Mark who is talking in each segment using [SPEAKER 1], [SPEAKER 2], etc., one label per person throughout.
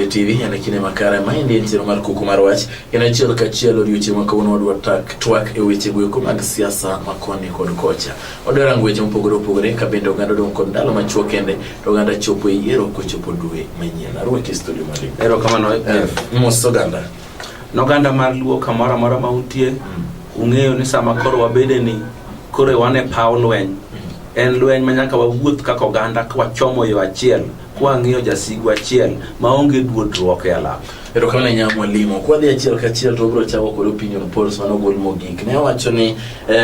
[SPEAKER 1] TV en kinde makare ma endi en chenro mar kuku mar wach en achiel kachiel odiochieng' ma kawuono wadwa tak twak e weche goeko mag siasa ma koni kod kocha. Wadwa rango weche mopogore opogore ka bende oganda odong' kod ndalo machuok kende to oganda chopo e yiero kochopo dwe manyien. Arwaki e studio mwalimu.
[SPEAKER 2] Erokamano Jeff.
[SPEAKER 1] Mos oganda.
[SPEAKER 2] Noganda mar Luo kamoro amora ma untie, ung'eyo ni sama koro wabede ni koro wan e paw lweny. En lweny ma nyaka wawuoth kaka oganda ka wachomo yo achiel, kwang'iyo jasigu achiel maonge duodruok e alap.
[SPEAKER 1] Erokamano ahinya mwalimu. Kwadhi achiel kachiel to wabiro chako kod opinion polls mane ogol mogik. Ne owacho ni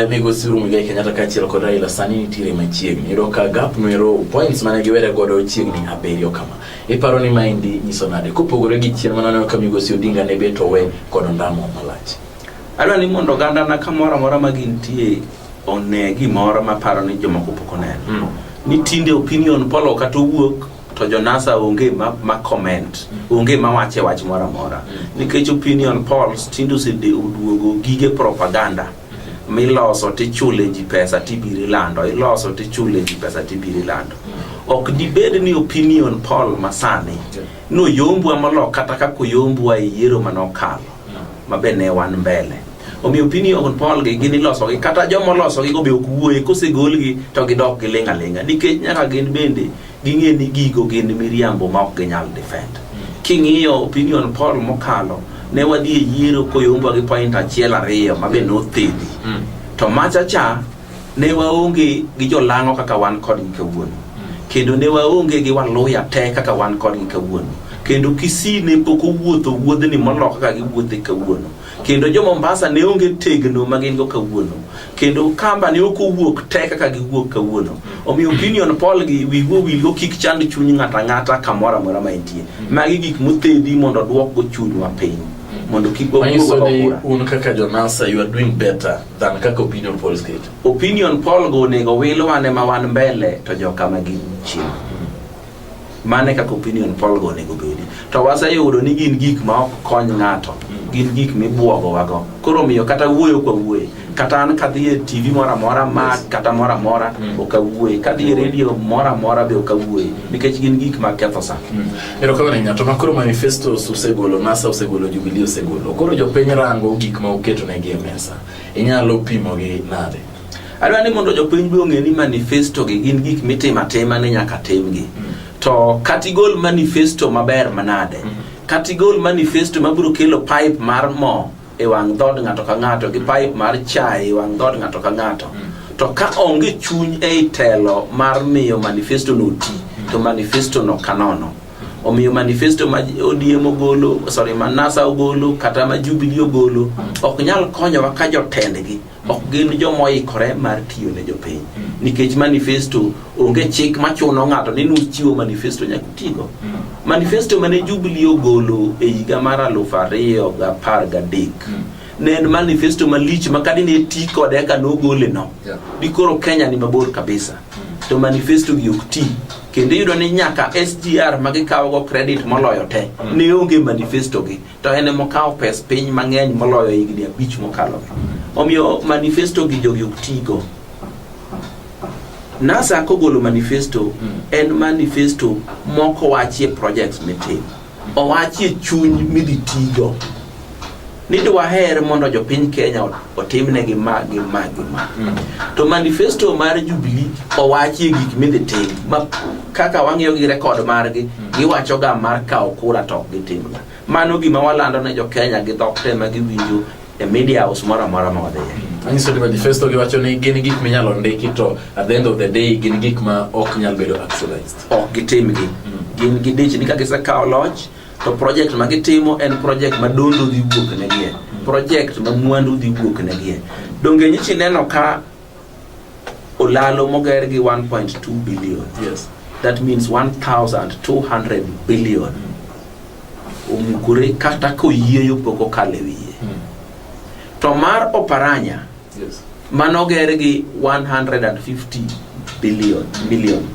[SPEAKER 1] migosi Uhuru Muigai Kenyatta kaachiel kod Raila sani nitiere machiegni. Iyudo ka gap noero points mane giwere godo chiegni abiriyo kama. Iparo ni maendi nyiso nade? Kopogore gi chien mane waneno ka migosi Odinga ne bet owe kod ondamo malach.
[SPEAKER 2] Adwa ni mondo ogandana kamoro amora ma gintie one gimoro maparo ni jomoko pok oneno. Ni tinde opinion poll kata owuok to jo NASA onge ma comment, onge ma wache wach moro amora. Nikech opinion polls tinde osede oduogo gige propaganda miloso tichule ji pesa tibiro ilando, iloso tichule ji pesa tibiro ilando. Ok dibed ni opinion poll masani noyombwa molo kata kaka oyombwa e yiero manokalo ma be ne wan mbele. Omiyo opinion poll gi gin ilosogi kata joma olosogi go be ok wuoye kosegolgi to gidok giling' aling'a nikech nyaka gin bende ging'e ni gigo gin miriambo ma ok ginyal defend. King'iyo opinion poll mokalo ne wadhi e yiero koyombwa gi point achiel ariyo ma be nothedhi. To macha cha ne waonge gi jolang'o kaka wan kodgi kawuono. Kendo ne waonge gi waluya te kaka wan kodgi kawuono. Kendo Kisii ne pok owuotho wuodhni molo kaka giwuothe kawuono. Kendo jo Mombasa ne onge tegno ma gin go kawuono. Kendo Kamba ne ok owuok te kaka giwuok kawuono. Omiyo opinion poll gi wiwu owilgo kik chand chuny ng'ato ang'ata kamoro amora ma entie. Magi gik mothedhi mondo oduokgo chunywa piny. Mondo kik wawuog
[SPEAKER 1] Manyiso
[SPEAKER 2] wago
[SPEAKER 1] ni
[SPEAKER 2] kura.
[SPEAKER 1] un kaka jo NASA you are doing better than kaka opinion polls keto.
[SPEAKER 2] Opinion poll go onego wilwa ne ma wan mbele to joka ma gin chien. Mano e kaka opinion poll go onego bedi. To waseyudo ni gin gik ma ok kony ng'ato. Gin gik mibuogowago. Koro omiyo kata wuoyo ok wawuoye. Kata an kadhi e TV moro amora ma kata moro amora ok awuoye. Kadhi e radio moro amora be ok awuoye. Nikech gin gik ma ketho sa.
[SPEAKER 1] Erokamano ahinya. To makoro manifestos usegolo, NASA osegolo, Jubilee osegolo. Koro jopiny rango gik ma uketo negi e mesa. Inyalo pimogi nade?
[SPEAKER 2] Adwa ni mondo jopiny be ong'e ni manifesto gi gin gik mitimo atima ni nyaka timgi. To kata igol manifesto maber manade, kata igol manifesto mabiro kelo pipe mar mo e wang' dhood ng'ato ka ng'ato gi pipe mar chae e wang' dhood ng'ato ka ng'ato, to ka onge chuny ei telo mar miyo manifesto no oti, to manifesto no kanono. Omiyo manifesto ma ODM ogolo, sorry, ma NASA ogolo kata ma Jubilee ogolo ok nyal konyowa ka jotendgi ok gin joma oikore mar tiyo ne jopiny. Nikech manifesto onge chik machuno ng'ato ni nuchiwo manifesto nyaka utigo. Manifesto mane Jubilee ogolo e higa mar 2013 ne en manifesto malich ma kadine ti kode ka nogole no dikoro Kenya ni mabor kabisa. To manifesto gi ok ti. Kendo iyudo ni nyaka SGR ma gikawo go credit moloyo te ne onge manifesto gi. To en ema okawo pes piny mang'eny moloyo higni 5 mokalo. Omiyo manifesto gi jogi ok tigo. NASA kogolo manifesto en manifesto moko wachie projects mitimo. Owachie chuny midhi tigo. Ni dwaher mondo jopiny Kenya otimnegi ma gi ma gi ma. To manifesto mar Jubilee owachie gik midhi tim. Ma kaka wang'iyo gi rekod margi, giwacho ga mar kawo kura to ok gitimga. Mano gima walando ne jo Kenya gi dhok te ma giwinjo e media house moro amora ma wadhiye.
[SPEAKER 1] Manyiso ni manifesto giwacho ni gin gik minyalo ndiki to at the end of the day gin gik ma ok nyal bedo actualized.
[SPEAKER 2] Ok gitimgi. Gin gidich ni ka gisekawo loch to project ma gitimo en project ma dondo dhi wuok negie. Project ma mwandu dhi wuok negie. Donge nyichi neno ka Olalo moger gi 1.2 billion. That means 1,200 billion. Omukore kata koyieyo pok okalo e wiye. To mar Oparanya manoger gi 150 billion million.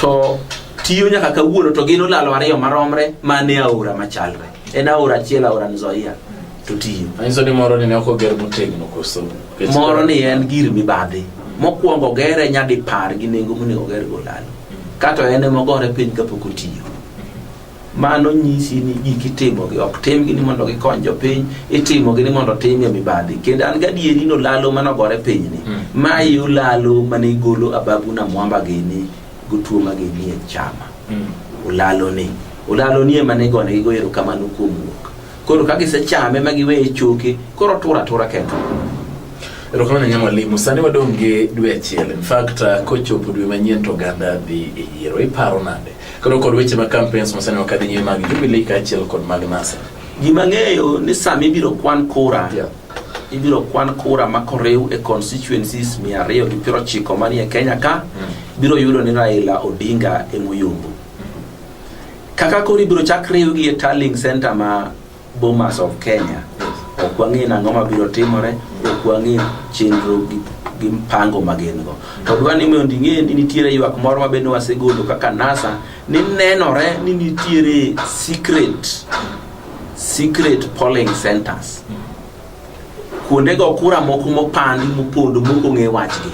[SPEAKER 2] To tiyo nyaka kawuono to gin olalo ariyo maromre mane aora machalre. En aora achiel, aora Nzoia to tiyo.
[SPEAKER 1] Manyiso ni moro ni ne ok oger motegno koso.
[SPEAKER 2] Moro ni en gir mibadhi. Mokwongo gere nyadipar gi nengo monego oger go Olalo. Kato en ema ogore piny kapok otiyo. Mano nyisi ni gik itimogi ok timgi ni mondo gikony jopiny, itimogi ni mondo otimie mibadhi. Kendo an gadieri ni olalo manogore pinyni, ma e olalo mane igolo Ababu Namwamba gini gotuo ma gini e chama. Olalo ni. Olalo ni ema ne igonegi go erokamano kuom wuok. Koro ka gisechame ma giweye choke, koro otur atura kende.
[SPEAKER 1] Erokamano ahinya mwalimu. Sani wadong' gi dwe achiel. In fact, kochopo dwe manyien to oganda dhi e yiero. Iparo nade? Koro kod weche mag campaigns masani wakadhi nyime mag Jubilee kaachiel kod mag NASA.
[SPEAKER 2] Gima ng'eyo ni sama ibiro kwan kura, ibiro kwan kura ma koriw e constituencies 290 manie Kenya ka, biro yudo ni Raila Odinga emoyombo. Kaka koro ibiro chak riwgi e tallying center ma Bomas of Kenya, ok wang'e nang'o mabiro timore, ok wang'e chenro gi mpango ma gin go. To dwa ni mondo ing'e ni nitiere ywak moro ma bende wasegolo kaka NASA ni nenore ni nitiere secret polling centers. Kuondego kura moko mopandi mopondo mok ong'e wachgi.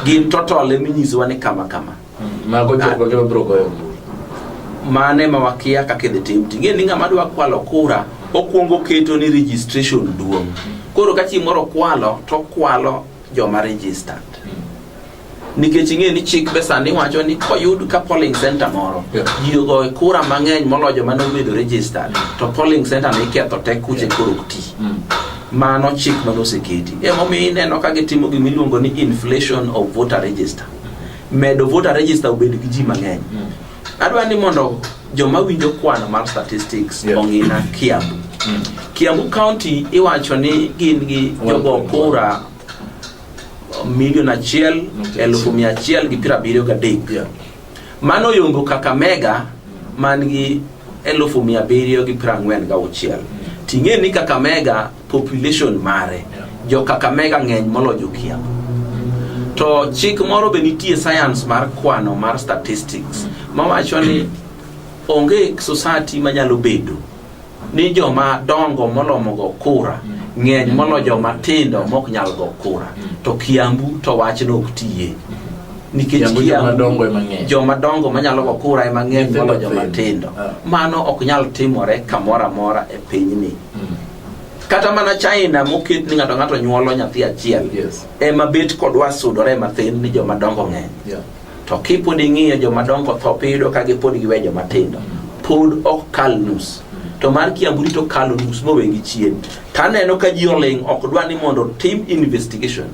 [SPEAKER 2] Gin total eminyisowa ni kama kama.
[SPEAKER 1] Mago jogo joma biro goyo ombulu.
[SPEAKER 2] Mane ma wakia kaka idhi tim. Ting'e ni ng'ama dwa kwalo kura okwongo keto ni registration duong'. Koro ka chieng' moro okwalo to okwalo joma registered. Nikech ing'e ni chik be sani wacho ni koyud ka polling center moro ji ogoyo kura mang'eny moloyo joma nobedo registered to polling center no iketho te kuche koro ok ti. Mano chik mane oseketi. Emomiyo ineno ka gitimo gima iluongo ni inflation of voter register. Medo voter register obed gi ji mang'eny. Adwa ni mondo joma winjo kwano mar statistics ong'ina Kiambu. Kiambu County iwacho ni gin gi jogo kura milion achiel elufu mia achiel gi piero abiriyo gadek. Mano oyombo Kakamega man gi 746,000. Ting'e ni Kakamega population mare jo Kakamega ng'eny moloyo jo Kiambu. To chik moro be nitie science mar kwano mar statistics mawacho ni onge society manyalo bedo ni joma dongo molomo go kura ng'eny moloyo joma tindo mok nyal go kura. To Kiambu to wachno ok tiye. Nikech
[SPEAKER 1] Kiambu joma dongo ema ng'eny.
[SPEAKER 2] Joma dongo manyalo go kura ema ng'eny moloyo joma tindo. Mano ok nyal timore kamoro amora e pinyni. Kata mana China moket ni ng'ato ng'ato nyuolo nyathi achiel ema bet kodwa sudore mathin ni joma dongo ng'eny. To kipod ing'iyo joma dongo tho piyudo ka gipod giwe joma tindo. Pod ok kal nus. To mar Kiambu to kalo nus mowegi chien. Taneno ka ji oling' ok dwa ni mondo tim investigation.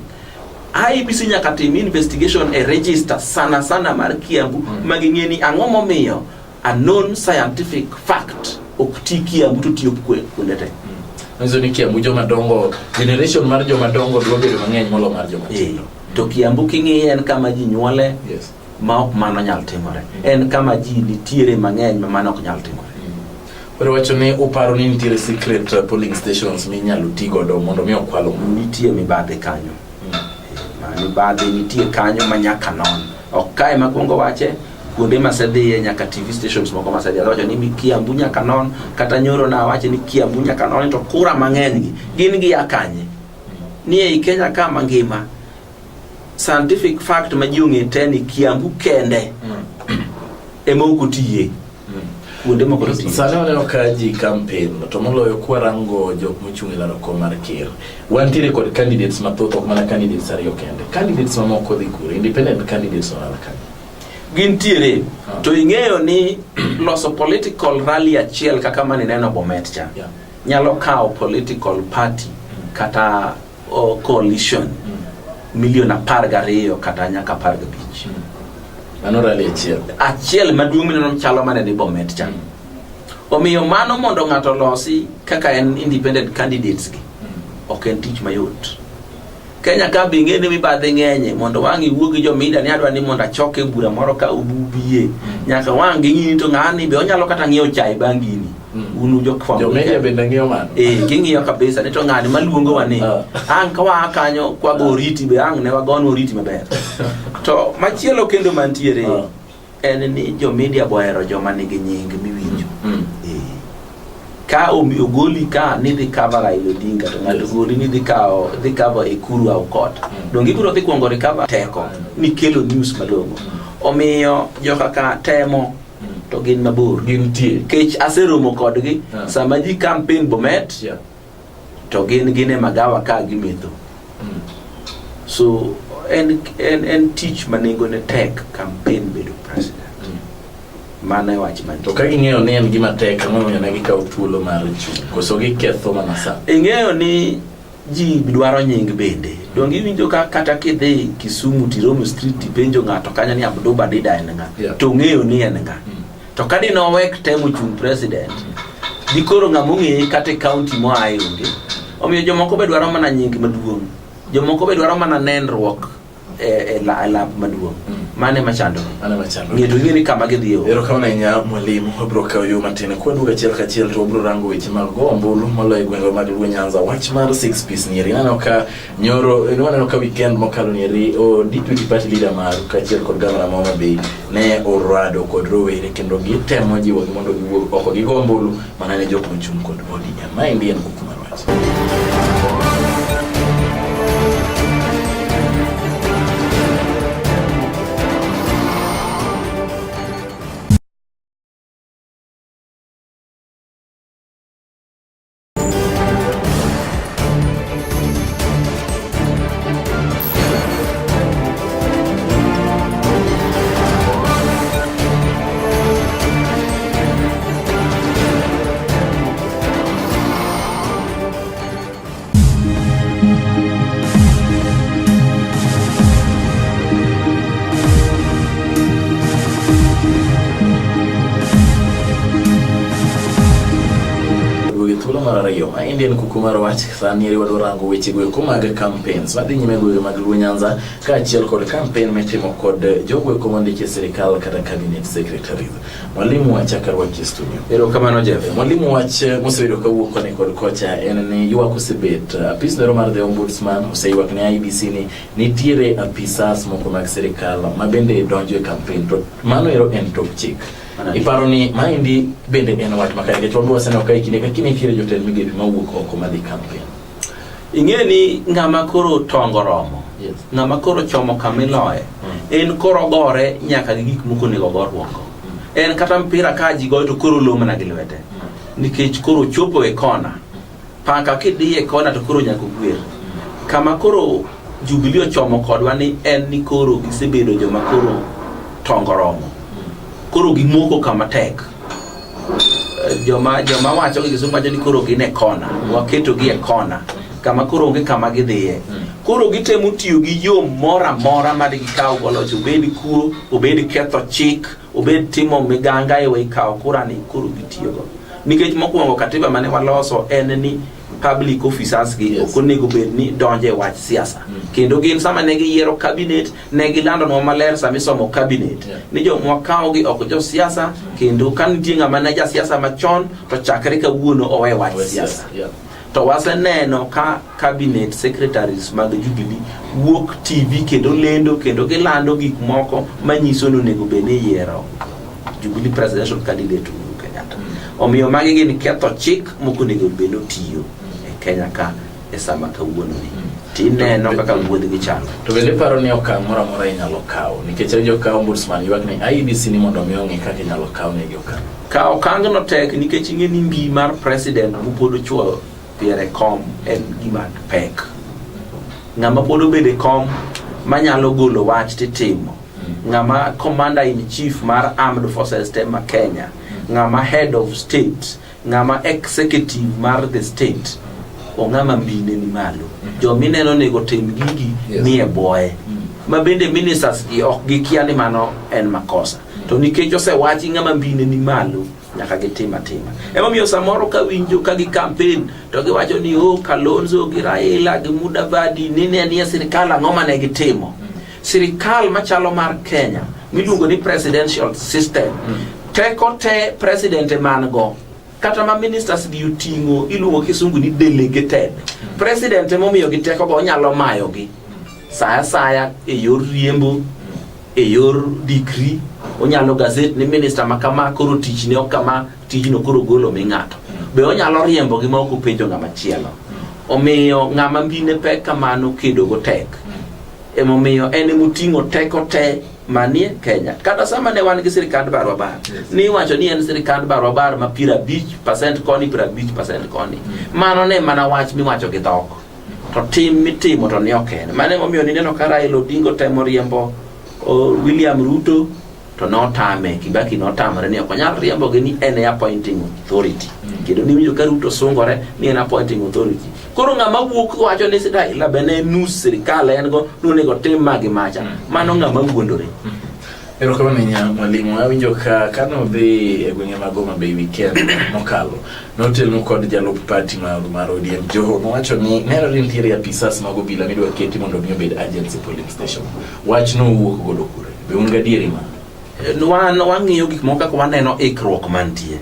[SPEAKER 2] IEBC nyaka tim investigation e register sana sana mar Kiambu ma ging'e ni ang'o momiyo a known scientific fact ok ti Kiambu to tiyo kuonde te.
[SPEAKER 1] Nyiso ni Kiambu joma dongo, generation mar joma dongo dwa bedo mang'eny molo mar joma tindo.
[SPEAKER 2] To Kiambu king'iye en kama ji nyuole ma ok mano nyal timore. En kama ji nitiere mang'eny ma mano ok nyal timore.
[SPEAKER 1] Koro wacho ni uparo ni nitiere secret polling stations minyalo ti godo mondo mi okwal ombulu.
[SPEAKER 2] Nitie mibadhi kanyo. Mibadhi nitie kanyo ma nyaka non. Ok kae makwongo wache, kuonde masedhiye nyaka TV stations moko masedhiye. Awacho ni Kiambu nyaka non, kata nyoro na awacho ni Kiambu nyaka non to kura mang'eny gi gin gia kanye? Ni ei Kenya ka mangima scientific fact ma ji ong'e te ni Kiambu kende ema ok otiye. Kuonde moko to tiyo.
[SPEAKER 1] Sani waneno ka ji campaign to moloyo kwarango jok mochung' e laro kom mar ker. Wantiere kod candidates mathoth ok mana candidates ariyo kende. Candidates mamoko dhi kure? Independent candidates olal kanye?
[SPEAKER 2] Gintiere. To ing'eyo ni loso political rally achiel kaka mane ineno Bomet cha. Nyalo kawo political party kata coalition milion 12 kata nyaka 15.
[SPEAKER 1] Mano rally achiel.
[SPEAKER 2] Achiel maduong' mineno chalo mane ni Bomet cha. Omiyo mano mondo ng'ato olosi kaka en independent candidates gi ok en tich mayot. Kenya ka be ing'e ni mibadhi ng'enye mondo wang' iwuo gi jo media ni adwa ni mondo achoke bura moro ka ububie. Nyaka wang' ging'i ni to ng'ani be onyalo kata ng'iewo chai bang' gini. Unu jofwambo.
[SPEAKER 1] Jo media bende ng'iyo mano.
[SPEAKER 2] Ging'iyo kabisa ni to ng'ani maluongowa ni. Ang' ka waa kanyo kwago oriti be ang' ne wagono oriti maber. To machielo kendo mantiere en ni jo media bohero joma nigi nying miwinjo. Ka ogoli ka ni dhi cover Raila Odinga to ng'ato ogoli ni dhi kawo dhi cover Ekuru Aukot. Donge ibiro dhi kuongo recover teko ni kelo news malong'o. Omiyo joka ka temo. to gin mabor.
[SPEAKER 1] Gintie.
[SPEAKER 2] Kech aseromo kodgi
[SPEAKER 1] Ah.
[SPEAKER 2] sama ji campaign Bomet to gin gin e magawa ka gimetho. So en tich ma nengone tek campaign bedo president. Mano e wach mantie.
[SPEAKER 1] To ka ging'eyo ni en gima tek, ang'o momiyo ne gikawo thuolo mar chung'? Koso giketho mana sa?
[SPEAKER 2] Ing'eyo ni ji dwaro nying bende. Donge iwinjo ka kata kidhi Kisumu Tiromo Street tipenjo ng'ato kanyo ni Abduba Dida en ng'a?
[SPEAKER 1] Yeah.
[SPEAKER 2] To ong'eyo ni en ng'a. To ka dine owek temo chung' president, dikoro ng'ama ong'eye kata e county moaye onge. Omiyo jomoko be dwaro mana nying maduong'. Jomoko be dwaro mana nenruok e lap maduong'. Mano ema chandogi.
[SPEAKER 1] Mano ema chandogi.
[SPEAKER 2] Ng'eto ing'e ni kama gidhiye onge.
[SPEAKER 1] Erokamano ahinya mwalimu, wabiro kawo yo matin kwaduogo achiel kachiel to wabiro rango weche mag go ombulu moloyo e gwenge mag Luo Nyanza. Wach mar six piece nieri aneno ka nyoro waneno ka weekend mokalo nieri o deputy party leader maru kaachiel kod gavana ma Homa Bay ne orado kod rowere kendo gitemo jiwogi mondo giwuog oko gigo ombulu mana ne jok mochung' kod ODM. Maendi en kuku mar wach. Duogo e thuolo mar ariyo ma endi en kuku mar wach sani eri wadwa rango weche go eko mag campaigns madhi nyime e gwenge mag Luo Nyanza kaachiel kod campaign mitimo kod jogo eko mondiki e sirikal kata cabinet secretaries. Mwalimu wach akarwaki e studio.
[SPEAKER 2] Erokamano Jeff.
[SPEAKER 1] Mwalimu wach mosebedo kawuok koni kod kocha en ni ywak osebet. Apis nero mar the ombudsman oseywak ne IEBC ni nitiere apisas moko mag sirikal ma bende donjo e campaign to mano ero en tok chik. Iparo ni maendi bende en wach makare nikech wan be waseneno ka e kinde ka kinde nitiere jotend migepe mawuok oko madhi campaign.
[SPEAKER 2] Ing'e ni ng'ama koro tongo romo,
[SPEAKER 1] Yes.
[SPEAKER 2] ng'ama koro chomo kama iloye, en koro ogore nyaka gi gik moko onego ogorruok go. En kata mpira ka ji goyo to koro olo mana gi lwete. Nikech koro ochopo e kona. Paka kidhi e kona to koro nyaka ogwer. Kama koro Jubilee ochomo kodwa ni en ni koro gisebedo joma koro tongo romo. Koro gimoko kama tek. Joma wacho gi kisungu wacho ni koro gin e kona. Waketo gi e kona. Kama koro onge kama gidhiye. Koro gitemo tiyo gi yo moro amora ma gikaw go loch, obed kuo, obed ketho chik, obed timo miganga e wei kawo kura ni koro gitiyogo. Nikech mokwongo katiba mane waloso en ni public officers gi ok onego bed ni donjo e wach siasa. Kendo gin sama ne giyiero cabinet, ne gilandonwa maler sama isomo cabinet ni joma wakawo gi ok jo siasa, kendo ka nitie ng'ama ne ja siasa machon to chakre kawuono owe wach siasa. To waseneno ka cabinet secretaries mag Jubilee wuok TV kendo lendo kendo gilando gik moko manyiso ni onego bed ni iyiero Jubilee presidential candidate Uhuru Kenyatta. Omiyo magi gin ketho chik mok onego bed ni otiyo e Kenya ka e sama kawuono ni. Tineno kaka wuodhgi chalo.
[SPEAKER 1] To bende iparo ni okang' moro amora inyalo kawo nikech awinjo ka ombudsman ywak ni IEBC ni mondo mi ong'i kaka inyalo kaw negi okang'.
[SPEAKER 2] Kawo okang'no tek nikech ing'e ni mbi mar president mopod ochuoyo piere kom en gima pek. Ng'ama pod obedo e kom manyalo golo wach titimo. Ng'ama commander in chief mar armed forces te ma Kenya. Ng'ama head of state. Ng'ama executive mar the state. Ong'ama mbine ni malo. Jomineno onego tim gigi ni e bwoye. Ma bende ministers gi ok gikia ni mano en makosa. To nikech osewachi ng'ama mbine ni malo, nyaka gitim atima. Emomiyo samoro ka winjo ka gi campaign to giwacho ni oh, Kalonzo gi Raila gi Mudavadi ni ne nie sirikal ang'o mane gitimo. Sirikal machalo mar Kenya miluongo ni presidential system teko te president man go kata ma ministers gi oting'o iluongo kisungu ni delegated. President emomiyo gi teko go onyalo mayogi sa asaya e yor riembo e yor decree onyalo gazette ni minister ma kama koro tichne ok kama tijno koro golo mi ng'ato be onyalo riembo gi ma ok openjo ng'ama chielo omiyo ng'ama mbine pek kamano kedo go tek. Emomiyo en emoting'o teko te manie Kenya. Kata sama ne wan gi sirikand barwa bar, niwacho ni en sirikand barwa bar ma 50% koni 50% koni. Mano ne mana wach miwacho gi dhok. To tim mitimo to ne ok en. Mano emomiyo nineno ka Raila Odinga temo riembo William Ruto to notame, Kibaki notamore ni ok onyal riembogi ni en e appointing authority. Kendo niwinjo ka Ruto sungore ni en appointing authority. Koro ng'ama wuok wacho ni Raila be ne nus sirikal en go nonego tim ma gi macha. Mano ng'ama wuondore.
[SPEAKER 1] Erokamano ahinya mwalimu. Awinjo ka kanodhi e gwenge mag Homa Bay weekend mokalo, notelnu kod jalup party mar ODM Joho nowacho ni nenore ni nitiere apisas mag obila midwa keti mondo mi obed agents e polling station. Wachno wuok godo kure? Be un gadieri ma?
[SPEAKER 2] Wan wang'iyo gik moko kaka waneno ikruok mantie.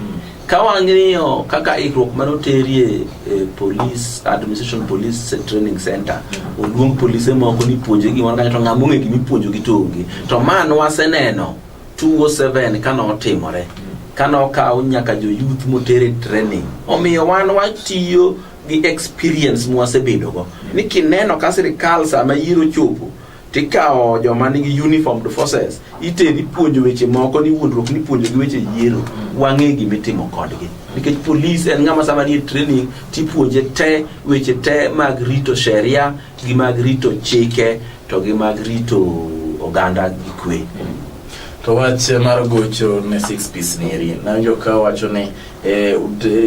[SPEAKER 2] Ka wang'iyo kaka ikruok manoterie e police administration police training center, oluong polise moko ni puonjogi gimoro kanyo to ng'ama ong'e gima ipuonjogi to onge. To ma nwaseneno 2007 kanotimore, kanokaw nyaka jo youth motere training. Omiyo wan watiyo gi experience mwasebedogo ni kineno ka sirikal sama yiero chopo tikawo joma nigi uniformed forces iteri puonjo weche moko ni wuondruok ni puonjo gi weche yiero wang'e gimitimo kodgi nikech polis en ng'ama sama nie training tipuonje te weche te mag rito sheria gi mag rito chike to gi mag rito oganda gi kwe.
[SPEAKER 1] To wach mar gocho ne six piece ni eri, nawinjo ka wacho ni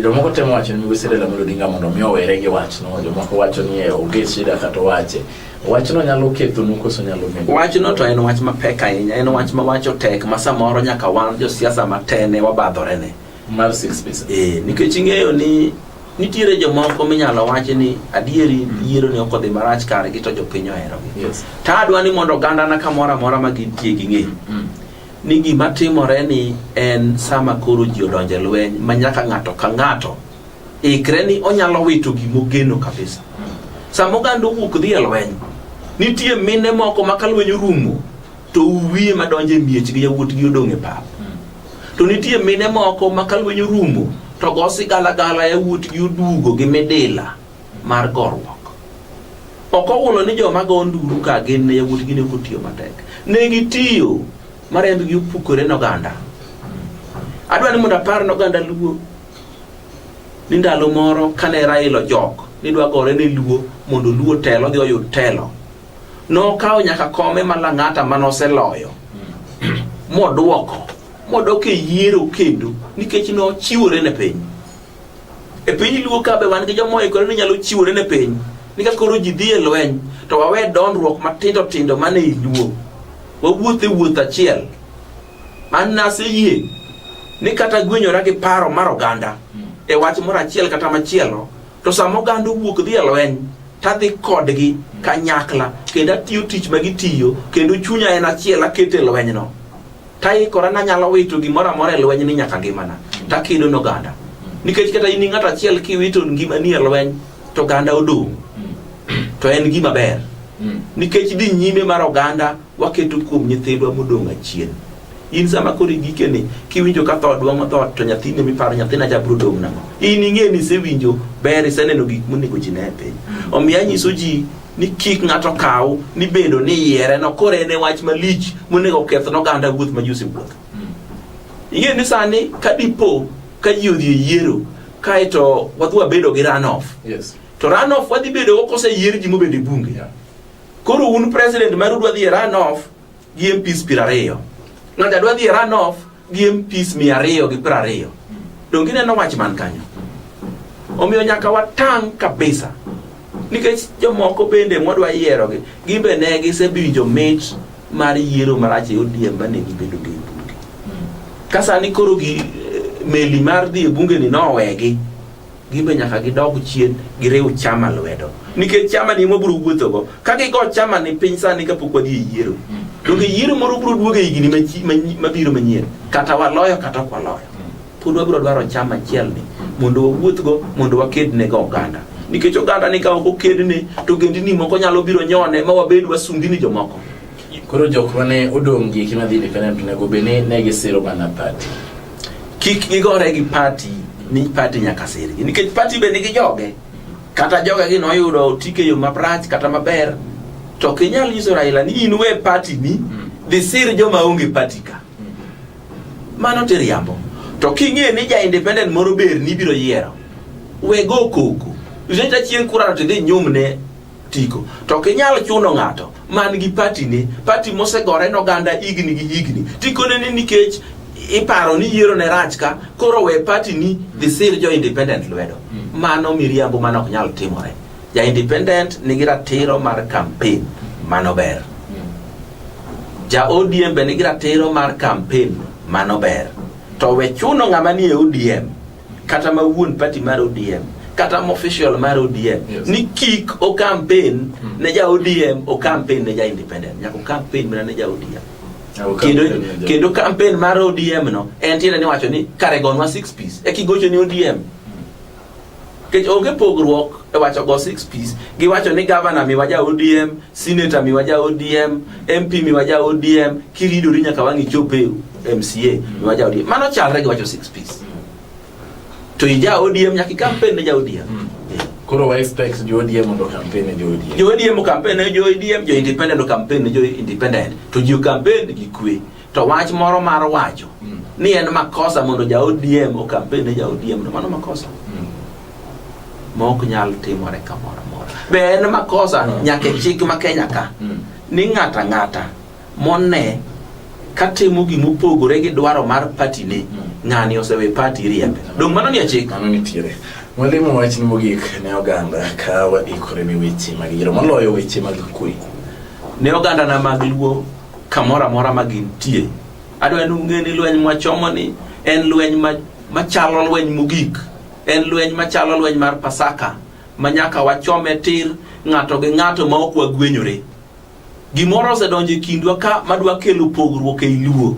[SPEAKER 1] jomoko temo wacho ni migosi Raila Amolo Odinga mondo mi owere gi wachno, jomoko wacho ni onge shida kata owache. Wachno nyalo kethonu koso nyalo medo?
[SPEAKER 2] Wachno to en wach mapek ahinya, en wach ma wacho tek ma samoro nyaka wan josiasa matene wabadhorene.
[SPEAKER 1] Mar six piece.
[SPEAKER 2] Nikech ing'eyo ni nitiere jomoko minyalo wachi ni adieri yiero ne ok odhi marach kargi to jopiny oherogi. To adwa ni mondo ogandana kamoro amora ma gintie ging'e ni gima timore ni en sama koro ji odonjo e lweny ma nyaka ng'ato ka ng'ato ikre ni onyalo wito gimogeno kabisa. Sama oganda owuok dhi e lweny, nitie mine moko ma ka lweny orumo to uwiye madonjo e miechgi yawuotgi odong' e pap. To nitie mine moko ma ka lweny orumo to go sigalagala yawuotgi oduogo gi midila mar goruok. Ok owulo ni joma go nduru ka gin ne yawuotgi ne ok otiyo matek. Ne gitiyo ma rembgi opukore ne oganda. Adwa ni mondo apar ne oganda Luo ni ndalo moro kane Raila ojok ni dwa gore ne Luo mondo Luo telo odhi oyud telo. Nokawo nyaka kome ma Lang'ata manoseloyo modwoko modok e yiero kendo nikech nochiwore ne piny. E piny Luo ka be wan gi joma oikore ni nyalo chiwore ne piny. Ni ka koro ji dhi e lweny to wawe dondruok matindo tindo mane i Luo. Wawuoth e wuoth achiel. An naseyie ni kata gwenyora gi paro mar oganda e wach moro achiel kata machielo to sama oganda owuok dhi e lweny tadhi kodgi kanyakla kendo atiyo tich ma gitiyo kendo chunya en achiel aketo e lwenyno taikora nanyalo wito gimoro amora e lweny ni nyaka ngimana takedo ne oganda nikech kata in ng'ato achiel kiwito ngimani e lweny to oganda odong' to en gima ber nikech dhi nyime mar oganda waketo kuom nyithindwa modong' achien in sama koro igikeni kiwinjo ka tho duong'o dhoot to nyathini miparo nyathina cha biro dong' nang'o in ing'e ni isewinjo ber iseneno gik monego ji ne e piny omiyo anyiso ji ni kik ng'ato kaw ni bedo ni yiere no koro en e wach malich monego oketh n'oganda wuoth ma ji osewuotho ing'e ni sani ka dipo ka ji odhi e yiero kaeto wadhi wabedo gi runoff to runoff wadhi bedo go koseyier ji mobedo e bunge koro un president maru dwa dhi e runoff gi MPs 20. Ng'ato dwa dhi e runoff gi MPs 220. Donge ineno wach man kanyo? Omiyo nyaka watang' kabisa. Nikech jomoko bende mwadwa yierogi, gin be ne gisewinjo mit mar yiero marach e ODM mane gibedo go e bunge. Ka sani koro gi meli mar dhi e bunge ni nowegi, gin be nyaka gidog chien giriw chama lwedo. Nikech chama ni ema biro wuothogo. Ka gigo chama ni piny sani kapok wadhi e yiero. Donge yiero moro biro duogo e higni mabiro manyien. Kata waloyo kata ok waloyo. Pod wabiro dwaro chama achiel ni mondo wawuothgo mondo wakedne go oganda. Nikech oganda ni ka ok okedne to ogendini moko nyalo biro nyone ma wabed wasumbini jomoko.
[SPEAKER 1] Koro jok mane odong' gi eki madhi independent onego bed ni ne gisiro mana party.
[SPEAKER 2] Kik gigore gi party ni party nyaka sirgi nikech party be nigi joge. Kata joge gi noyudo otike yo marach kata maber To ok inyal nyiso Raila ni in we party ni dhi sir joma onge party ka. Mano tiriambo. To king'e ni ja independent moro ber ni ibiro yiero, we go koko. Rita chieng' kura to idhi nyumne tiko. To ok inyal chuno ng'ato man gi party ne, party mosegore noganda higni gi higni. Tikone ni nikech iparo ni yiero ne rach ka, koro we party ni dhi sir jo independent lwedo. Mano miriambo mano ok nyal timore. Ja independent nigi ratiro mar campaign, mano ber. Ja ODM be nigi ratiro mar campaign, mano ber. To we chuno ng'ama nie ODM kata ma wuon party mar ODM kata ma official mar ODM ni kik o campaign ne ja ODM o campaign ne ja independent nyaka o campaign mana ne ja ODM kendo kendo campaign mar ODM no en tiende ni wacho ni kare gonwa six piece e kigocho ni ODM Nikech onge pogruok e wacho go six piece gi wacho ni governor miwa ja ODM, senator miwa ja ODM, MP miwa ja ODM, kiridori nyaka wang' ichop e MCA miwa ja ODM. Mano chalre gi wacho six piece. To ija ODM nyaka i-campaign ne ja ODM.
[SPEAKER 1] Koro wa expect jo ODM mondo campaign ne jo ODM.
[SPEAKER 2] Jo ODM o campaign ne jo ODM, jo independent o campaign ne jo independent. To ji o campaign gi kwe. To wach moro mar wacho ni en makosa mondo ja ODM o campaign ne ja ODM no mano makosa. Ma ok nyal timore kamoro amora. Be en makosa nyaka e chik ma Kenya ka ni ng'ato ang'ata mone katimo gimopogore gi dwaro mar party ne ng'ani osewe party riembe. Dong' mano ni e chik.
[SPEAKER 1] Mano nitiere. Mwalimu wachni mogik ne oganda ka waikore ne weche mag yiero moloyo weche mag kwe.
[SPEAKER 2] Ne ogandana mag Luo kamoro amora ma gintie. Adwa ni ung'e ni lweny mwachomo ni en lweny machalo lweny mogik. En lweny machalo lweny mar Pasaka ma nyaka wachome tir ng'ato gi ng'ato ma ok wagwenyore. Gimoro osedonjo e kindwa ka madwa kelo pogruok ei Luo.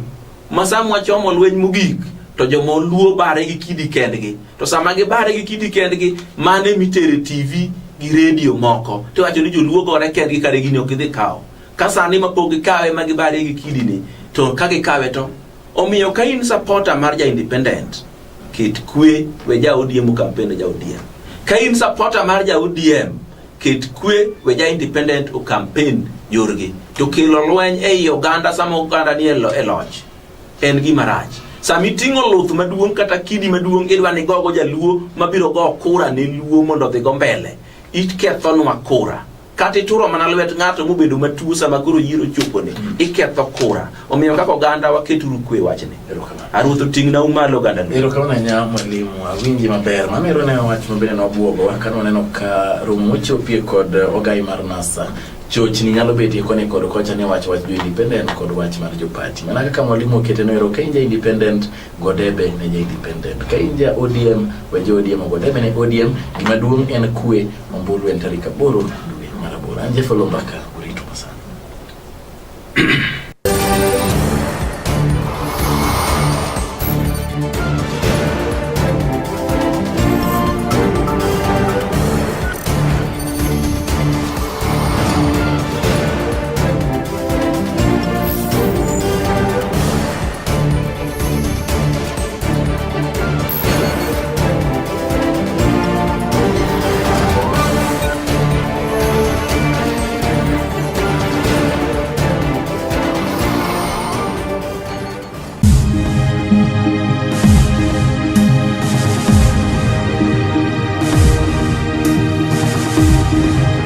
[SPEAKER 2] Ma sama wachomo lweny mogik to joma Luo bare gi kidi kendgi. To sama gibare gi kidi kendgi, mano emitere TV gi redio moko. Tiwacho ni joluo gore kendgi kare gini ok gidhi kawo. Ka sani ma pok gikawe ma gibare gi kidi ni, to ka gikawe to omiyo ka in supporter mar ja independent, ket kwe we ja ODM o campaign ne ja ODM. Ka in supporter mar ja ODM, ket kwe we ja independent o campaign yorgi. To kelo lweny ei oganda sama oganda ni e loch en gima rach. Sama iting'o luth maduong' kata kidi maduong' idwa ni gogo jaluo mabiro go kura ne luo mondo odhi go mbele, ikethonwa kura. Kata ituro mana lwet ng'ato mobedo matuo sama koro yiero chopone, iketho kura. Omiyo kaka oganda waketuru kwe wachni.
[SPEAKER 1] Erokamano.
[SPEAKER 2] Aruoth oting'na malo oganda Luo.
[SPEAKER 1] Erokamano ahinya mwalimu, awinji maber. Mano ero ne wach mabende nobwogowa ka nwaneno ka romo mochopie kod ogai mar NASA chochni nyalo betie koni kod kocha ne wach wach jo independent kod wach mar jo party. Mana kaka mwalimu okete no ero ka in ja independent go debe ne ja independent. Ka in ja ODM we jo ODM ogo debe ne ODM. Gima duong' en kwe, ombulu en tarik 8 dwe mar 8. An Jeff Oloo Mbaka.